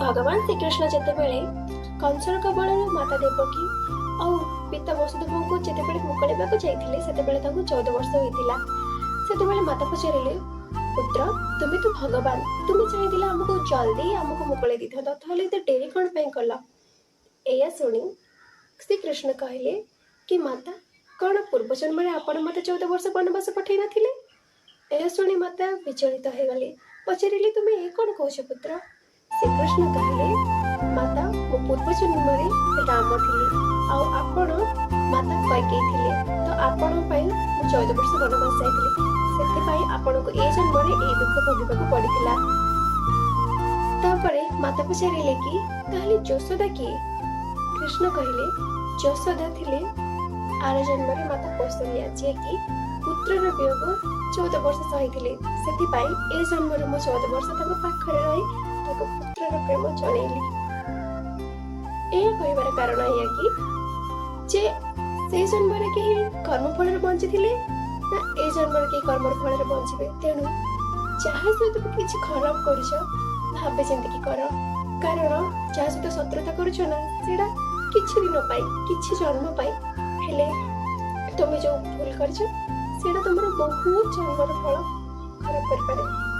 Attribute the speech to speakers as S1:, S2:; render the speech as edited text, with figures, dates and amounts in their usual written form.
S1: ଭଗବାନ ଶ୍ରୀକୃଷ୍ଣ ଯେତେବେଳେ କଂସର କବଳରୁ ମାତା ଦେବକୀ ଆଉ ପିତା ବସୁଦେବଙ୍କୁ ଯେତେବେଳେ ମୁକୁଳାଇବାକୁ ଯାଇଥିଲେ, ସେତେବେଳେ ତାଙ୍କୁ 14 ବର୍ଷ ହୋଇଥିଲା। ସେତେବେଳେ ମାତା ପଚାରିଲେ, "ପୁତ୍ର, ତୁମେ ତ ଭଗବାନ। ତୁମେ ଚାହିଁଥିଲେ ଆମକୁ ଜଲ୍ଦି ଆମକୁ ମୁକୁଳାଇ ଦେଇଥାନ୍ତ, ତାହେଲେ ଏତେ ଡେରି କ'ଣ ପାଇଁ କଲ?" ଏଇଆ ଶୁଣି ଶ୍ରୀକୃଷ୍ଣ କହିଲେ କି, "ମାତା, କ'ଣ ପୂର୍ବ ଜନ୍ମରେ ଆପଣ ମୋତେ 14 ବର୍ଷ ବନବାସ ପଠାଇ ନଥିଲେ?" ଏହା ଶୁଣି ମାତା ବିଚଳିତ ହେଇଗଲେ। ପଚାରିଲେ, "ତୁମେ ଏ କ'ଣ କହୁଛ ପୁତ୍ର?" ଶ୍ରୀକୃଷ୍ଣ କହିଲେ, "ମାତା, ମୁଁ ପୂର୍ବ ଜନ୍ମରେ ରାମ ଥିଲି ଆଉ ଆପଣ ମାତା କୈକେୟୀ ଥିଲେ। ତ ଆପଣଙ୍କ ପାଇଁ ମୁଁ 14 ବର୍ଷ ବନବାସ ଯାଇଥିଲି। ସେଥିପାଇଁ ଆପଣଙ୍କୁ ଏ ଜନ୍ମରେ ଏଇ ଦୁଃଖ ଭୋଗିବାକୁ ପଡ଼ିଥିଲା।" ତାପରେ ମାତା ପଚାରିଲେ କି, "ତାହେଲେ ଯଶୋଦା କିଏ?" କୃଷ୍ଣ କହିଲେ, "ଯଶୋଦା ଥିଲେ ଆର ଜନ୍ମରେ ମାତା କୌଶଲ୍ୟା, ଯିଏକି ପୁତ୍ରର ବିୟୋଗ 14 ବର୍ଷ ସହିଥିଲେ। ସେଥିପାଇଁ ଏ ଜନ୍ମରେ ମୁଁ 14 ବର୍ଷ ତାଙ୍କ ପାଖରେ ରହି ତାଙ୍କ ପୁତ୍ରର ପ୍ରେମ ଜଣେଇଲି।" ଏହା କହିବାର କାରଣ ଏଇଆ କି ଯେ ସେ ଜନ୍ମରେ କେହି କର୍ମ ଫଳରେ ବଞ୍ଚିଥିଲେ ନା ଏ ଜନ୍ମରେ କେହି କର୍ମର ଫଳରେ ବଞ୍ଚିବେ। ତେଣୁ ଯାହା ସହିତ ବି କିଛି ଖରାପ କରୁଛ, ଭାବି ଚିନ୍ତିକି କର। କାରଣ ଯାହା ସହିତ ଶତ୍ରୁତା କରୁଛ ନା, ସେଇଟା କିଛି ଦିନ ପାଇଁ, କିଛି ଜନ୍ମ ପାଇଁ ହେଲେ ତୁମେ ଯୋଉ ଭୁଲ କରିଛ, ସେଇଟା ତୁମର ବହୁତ ଜନ୍ମର ଫଳ ଖରାପ କରିପାରେ।